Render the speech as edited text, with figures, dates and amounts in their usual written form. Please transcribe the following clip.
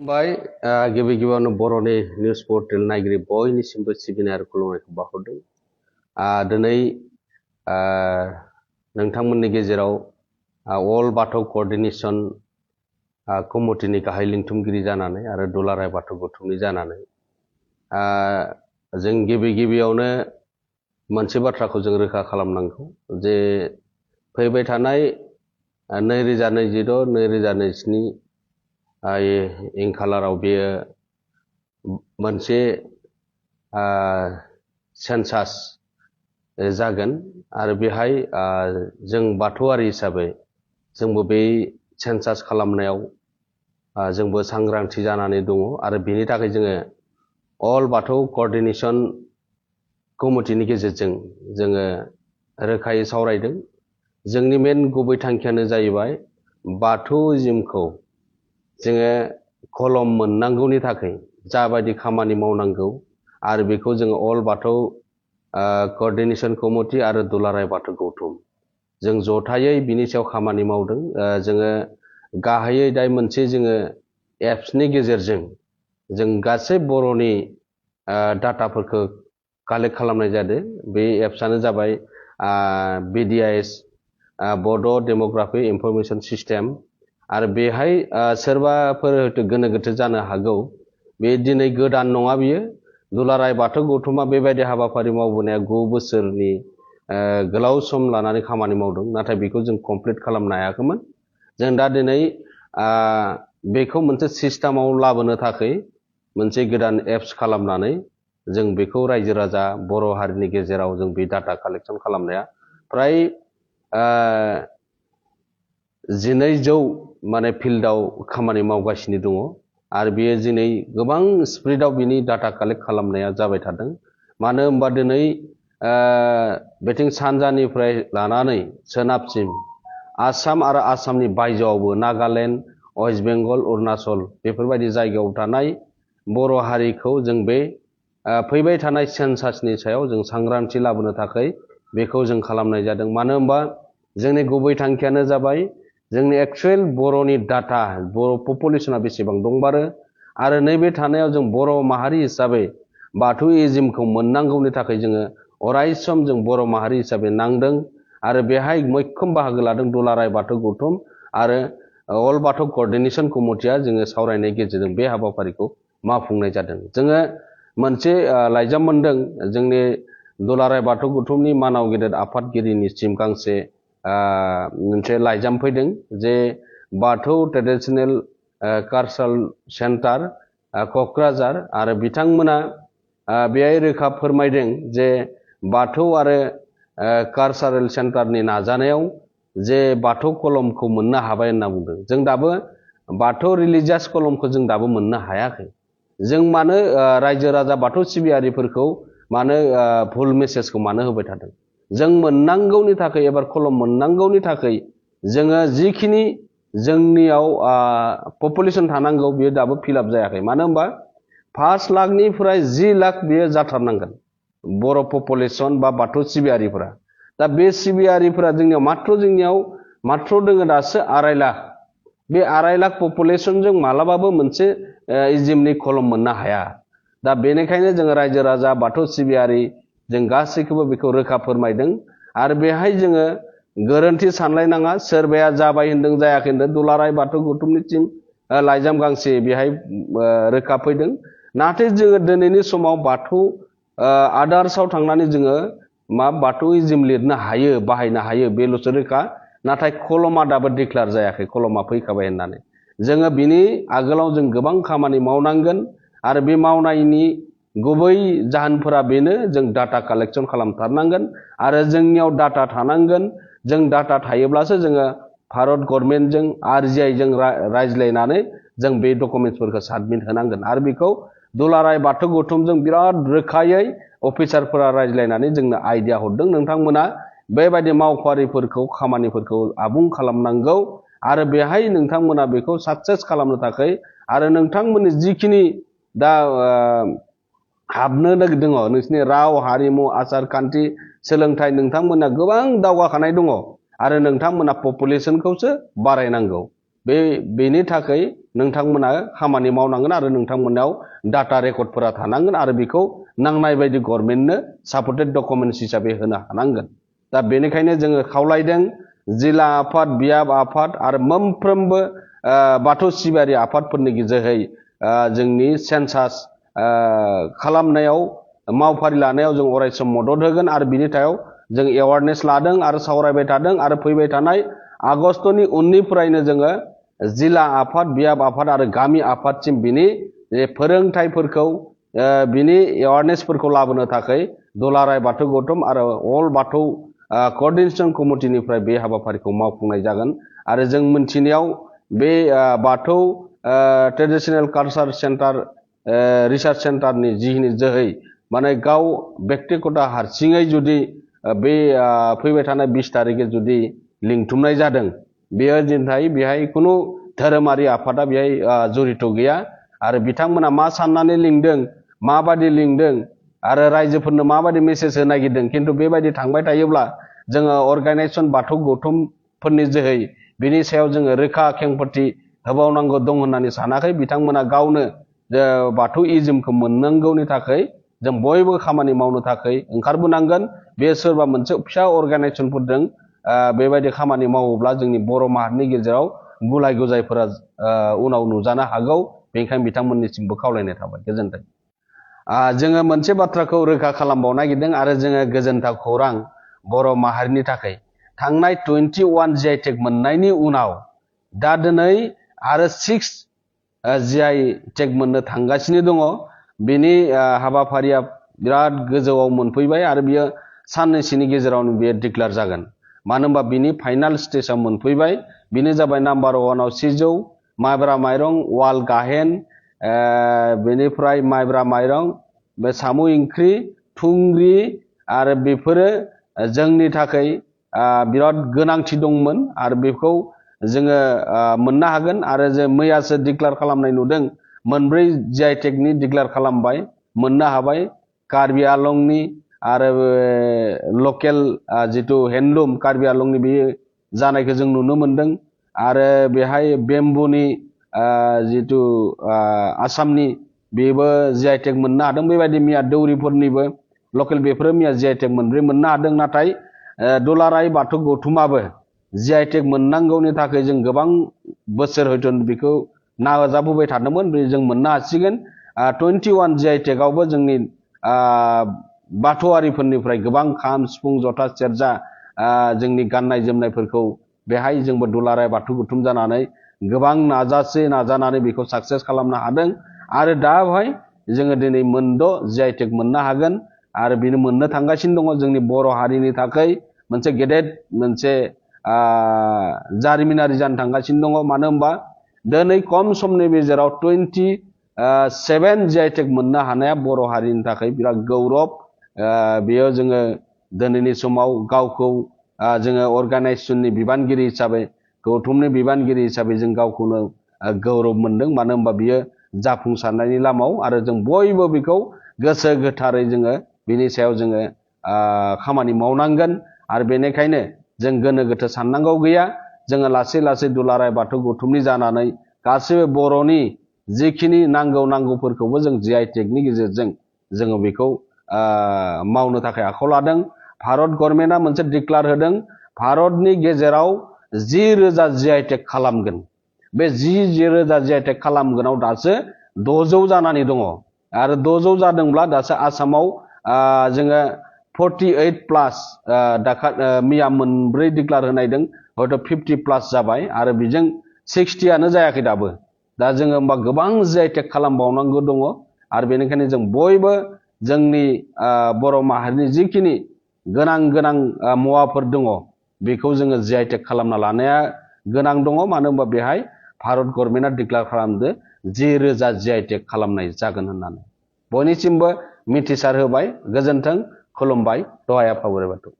बाय गिबि गिबियावनो बर'नि निउज पर्टेल नायगिरि बयनिसिमबो सिबिनाय आरो खुलुमनायखौ बावहरदों। दिनै नोंथांमोननि गेजेराव अल बाथौ कोअर्डिनेशन कमिटिनि गाहाय लिंथुमगिरि जानानै आरो दुलाराय बाथौ गौथुमनि जानानै जों गिबि गिबियावनो मोनसे बाथ्राखौ जों रोखा खालामनांगौ जे फैबाय थानाय 2022-2027 इंखालाराव बेयो मोनसे सेन्सास जागोन आरो बेहाय जों बाथौआरि हिसाबै जोंबो बे सेन्सास खालामनायाव जोंबो सांग्रांथि जानानै दङ आरो बेनि थाखाय जोङो अल बाथौ कोअर्डिनेशन कमिटिनि गेजेरजों जोङो रोखायै सावरायदों। जोंनि मेन गुबै थांखियानो जाहैबाय बाथौइज्मखौ जोङो कलम मोननांगौनि थाखाय जाबायदि खामानि मावनांगौ आरो बेखौ जोङो अल बाथौ कोअर्डिनेशन कमिटि आरो दुलाराय बाथौ गौथुम जों जथायै बिनि सायाव खामानि मावदों। जोङो गाहायै दा मोनसे जोङो एप्सनि गेजेरजों जों गासै बर'नि डाटाफोरखौ कालेक्ट खालामनाय जादों। बे एप्सआनो जाबाय BDIS बड' डेमोग्राफि इनफरमेशन सिस्टेम आरो बेहाय सोरबाफोर गोनो गोथो जानो हागौ। बे दिनै गोदान नङा, बियो दुलाराय बाथौ गौथुमा बेबायदि हाबाफारि मावबोनाया 9 बोसोरनि गोलाव सम लानानै खामानि मावदों, नाथाय बेखौ जों कमप्लिट खालामनो हायाखैमोन। जों दा दिनै बेखौ मोनसे सिस्टेमाव लाबोनो थाखाय मोनसे गोदान एप्स खालामनानै जों बेखौ रायजो राजा बर' हारिनि गेजेराव जों बे डाटा कालेक्शन खालामनाया फ्राय 1200 माने फिल्डआव खामानि मावगासिनो दङ आरो बेयो दिनै गोबां स्पिडआव बिनि डाटा कालेक्ट खालामनाया जाबाय थादों। मानो होनबा दिनै बेथिं सानजानिफ्राय लानानै सोनाबसिम आसाम आरो आसामनि बायजोआवबो नागालेण्ड, वेस्ट बेंगल, अरुणाचल बेफोरबायदि जायगायाव थानाय बर' हारिखौ जों बे फैबाय थानाय सेन्सासनि सायाव जों सांग्रांथि लाबोनो थाखाय बेखौ जों खालामनाय जादों। मानो होनबा जोंनि गुबै थांखियानो जाबाय जोंनि एक्चुअल बर'नि डाटा, बर' पपुलेशना बेसेबां दंबारो आरो नैबे थानायाव जों बर' माहारि हिसाबै बाथौइज्मखौ मोननांगौनि थाखाय जोङो अरायसम जों बर' माहारि हिसाबै नांदों आरो बेहाय मैखोम बाहागो लादों दुलाराय बाथौ गौथुम आरो अल बाथौ कोअर्डिनेशन कमिटिया जोङो सावरायनायनि गेजेरजों बे हाबाफारिखौ मावफुंनाय जादों। जोङो मोनसे लाइजाम मोनदों जोंनि दुलाराय बाथौ गौथुमनि मानाव गेदेर आफादगिरिनिसिम गांसे मोनसे लाइजाम फैदों जे बाथौ ट्रेडिशनेल कालचारेल सेन्टार क'क्राझार आरो बिथांमोना बेहाय रोखा फोरमायदों जे बाथौ आरो कालचारेल सेन्टारनि नाजानायाव जे बाथौ कलमखौ मोननो हाबाय होनना बुंदों। जों दाबो बाथौ रिलिजियास कलमखौ जों दाबो मोननो हायाखै। जों मानो रायजो राजा बाथौ सिबियारिफोरखौ मानो भुल मेसेजखौ मानो होबाय थादों? जों मोननांगौनि थाखाय एबार कलम मोननांगौनि थाखाय जोङो जिखिनि जोंनियाव पपुलेशन थानांगौ बेयो दाबो फिलआप जायाखै। मानो होनबा 5 लाखनिफ्राय 10 लाख बेयो जाथारनांगोन बर' पपुलेशन बा बाथौ सिबियारिफोरा। दा बे सिबियारिफोरा जोंनियाव माथ्र दोङो दासो 2.5 लाख। बे 2.5 लाख पपुलेशनजों मालाबाबो मोनसे इज्मनि कलम मोननो हाया। दा बेनिखायनो जोङो रायजो राजा बाथौ सिबियारि जों गासैखौबो बेखौ रोखा फोरमायदों आरो बेहाय जोङो गोरोन्थि सानलायनाङा। सोरबाया जाबाय होनदों जायाखै होनदों, दुलाराय बाथौ गौथुमनिसिम लाइजाम गांसे बेहाय रोखा फैदों। नाथाय जोङो दिनैनि समाव बाथौ आदार्सआव थांनानै जोङो बाथौइज्म लिरनो हायो, बाहायनो हायो, बेल'सो रोखा। नाथाय कलमा दाबो डिक्लेयार जायाखै, कलमा फैखाबाय होननानै। जोङो बिनि आगोलाव जों गोबां खामानि मावनांगोन आरो बे मावनायनि गुबै जाहोनफोरा बेनो, जों डाटा कालेक्शन खालामथारनांगोन आरो जोंनियाव डाटा थानांगोन। जों डाटा थायोब्लासो जोङो भारत गभर्नमेन्टजों RGIजों रायज्लायनानै जों बे डकुमेन्ट्सफोरखौ साबमिट होनांगोन आरो बेखौ दुलाराय बाथौ गौथुमजों बिराद रोखायै अफिसारफोरा रायज्लायनानै जोंनो आइडिया हरदों। नोंथांमोना बेबायदि मावफारिफोरखौ खामानिफोरखौ आबुं खालामनांगौ आरो बेहाय नोंथांमोना बेखौ साक्सेस खालामनो थाखाय आरो नोंथांमोननि जिखिनि दा हाबनो दङ नोंसिनि राव, हारिमु, आसार खान्थि, सोलोंथाइ, नोंथांमोना गोबां दावगाखानाय दङ आरो नोंथांमोना पपुलेशनखौसो बारायनांगौ। बेनि थाखाय नोंथांमोना खामानि मावनांगोन आरो नोंथांमोनाव डाटा रेकर्डफोरा थानांगोन आरो बेखौ नांनाय बायदि गभर्नमेन्टनो सापर्टेड डकुमेन्ट्स हिसाबै होनो हानांगोन। दा बेनिखायनो जोङो खावलायदों जिल्ला आफाद, बियाब आफाद आरो मोनफ्रोमबो बाथौ सिबियारि आफादफोरनि जोहै जोंनि सेन्सास खालामनायाव मावफारि लानायाव जों अरायसम मदद होगोन आरो बिनि सायाव जों एवारनेस लादों आरो सावरायबाय थादों आरो फैबाय थानाय आगस्तनि उननिफ्रायनो जोङो जिल्ला आफाद, बियाब आफाद आरो गामि आफादसिम बिनि फोरोंथाइफोरखौ बिनि एवारनेसफोरखौ लाबोनो थाखाय दुलाराय बाथौ गौथुम आरो अल बाथौ कोअर्डिनेशन कमिटिनिफ्राय बे हाबाफारिखौ मावफुंनाय जागोन। आरो जों मोनथिनायाव बे बाथौ ट्रेडिशनेल कालचार सेन्टार रिसार्च सेन्टारनि जिखिनि जोहै माने गाव बेक्तिगत हारसिङै जुदि बे फैबाय थानाय 20 तारिखै जुदि लिंथुमनाय जादों, बेयो दिनथाय बेहाय खुनु धोरोमारि आफादा बेहाय जड़ित गैया आरो बिथांमोना मा साननानै लिंदों, माबादि लिंदों आरो रायजोफोरनो माबादि मेसेज होनो नागिरदों, खिन्थु बेबायदि थांबाय थायोब्ला जोङो अर्गानाइजेसन बाथौ गौथुमफोरनि जोहै बिनि सायाव जोङो रोखा खेंफोरथि होबावनांगौ दं होननानै सानाखै। बिथांमोना गावनो बाथौ इज्मखौ मोननांगौनि थाखाय जों बयबो खामानि मावनो थाखाय ओंखारबोनांगोन। बे सोरबा मोनसे फिसा अर्गानाइजेसनफोरजों बेबायदि खामानि मावोब्ला जोंनि बर' माहारिनि गेजेराव गुलाय गुजायफोरा उनाव नुजानो हागौ। बेनिखायनो बिथांमोननिसिमबो खावलायनाय थाबाय। गोजोन्थों। जोङो मोनसे बाथ्राखौ रोखा खालामबावनो नागिरदों आरो जोङो गोजोनथाव खौरां बर' माहारिनि थाखाय थांनाय 21 GI टेग मोननायनि उनाव दा दिनै आरो 6 GI टेग मोननो थांगासिनो दङ। बेनि हाबाफारिया बिराद गोजौआव मोनफैबाय आरो बियो साननैसोनि गेजेरावनो बियो डिक्लेयार जागोन। मानो होनबा बिनि फाइनाल स्टेजाव मोनफैबाय। बेनो जाबाय नाम्बार 1आव सिजौ, माइब्रा माइरं, वाल गाहेन, बेनिफ्राय माइब्रा माइरं, बे साम' ओंख्रि, थुंग्रि आरो बेफोरो जोंनि थाखाय बिराद गोनांथि दंमोन आरो बेखौ जोङो मोननो हागोन। आरो जों मैयासो डिक्लेयार खालामनाय नुदों, मोनब्रै GI टेगनि डिक्लेयार खालामबाय, मोननो हाबाय। कार्बि आलंनि आरो लकेल जिथु हेन्डलुम कार्बि आलंनि बेयो जानायखौ जों नुनो मोनदों। आरो बेहाय बेम्बुनि जिथु आसामनि बेबो GI टेग मोननो हादों। बेबायदि मिया दौरिफोरनिबो लकेल बेफोरो मिया GI टेग मोनब्रै मोननो हादों। नाथाय दुलाराय बाथौ गौथुमाबो GI टेग मोननांगौनि थाखाय जों गोबां बोसोर हयथ' बेखौ नाजाबोबाय थादोंमोन। जों मोननो हासिगोन। 21 GI टेगआवबो जोंनि बाथौआरिफोरनिफ्राय गोबां खाम, सिफुं, जथा, सेरजा, जोंनि गाननाय जोमनायफोरखौ बेहाय जोंबो दुलाराय बाथौ गौथुम जानानै गोबां नाजानानै बेखौ साक्सेस खालामनो हादों। आरो दा बेवहाय जोङो दिनै मोनद' GI टेग मोननो हागोन आरो बेनो मोननो थांगासिनो दङ। जोंनि बर' हारिनि थाखाय मोनसे गेदेर मोनसे जारिमिनारि जानो थांगासिनो दङ। मानो होनबा दिनै खम समनि गेजेराव 27 GI टेग मोननो हानाया बर' हारिनि थाखाय बिराद गौरब। बेयो जोङो दिनैनि समाव गावखौ जोङो अर्गानाइजेसननि बिबानगिरि हिसाबै, गौथुमनि बिबानगिरि हिसाबै जों गावखौनो गौरब मोनदों। मानो होनबा बियो जाफुंसारनायनि लामायाव आरो जों बयबो बेखौ गोसो गोथारै जोङो बिनि सायाव जोङो खामानि मावनांगोन। आरो बेनिखायनो जों गोनो गोथो साननांगौ गैया। जोङो लासै लासै दुलाराय बाथौ गौथुमनि जानानै गासैबो बर'नि जिखिनि नांगौफोरखौबो जों GI टेगनि गेजेरजों जोङो बेखौ मावनो थाखाय आखायाव लादों। भारत गभर्नमेन्टआ मोनसे डिक्लेयार होदों, भारतनि गेजेराव 10,000 GI टेग खालामगोन। बे 10,000 GI टेग खालामगोनाव दासो 600 जानानै दङ। आरो 600 जादोंब्ला दासो आसामाव जोङो 48+ मिया मोनब्रै डिक्लेयार होनायदों, हयथ' 50+ जाबाय आरो बेजों 60आनो जायाखै दाबो। दा जोङो होमबा गोबां GI टेग खालामबावनांगौ दङ। आरो बेनिखायनो जों बयबो जोंनि बर' माहारिनि जिखिनि गोनां मुवाफोर दङ बेखौ जोङो GI टेग खालामना लानाया गोनां दङ। मानो होनबा बेहाय भारत गभर्नमेन्टआ डिक्लेयार खालामदो 10,000 GI टेग खालामनाय जागोन होननानै। बयनिसिमबो मिथिसार होबाय। गोजोन्थों, खुलुमबाय, दहाय आफा बोराइ बाथौ।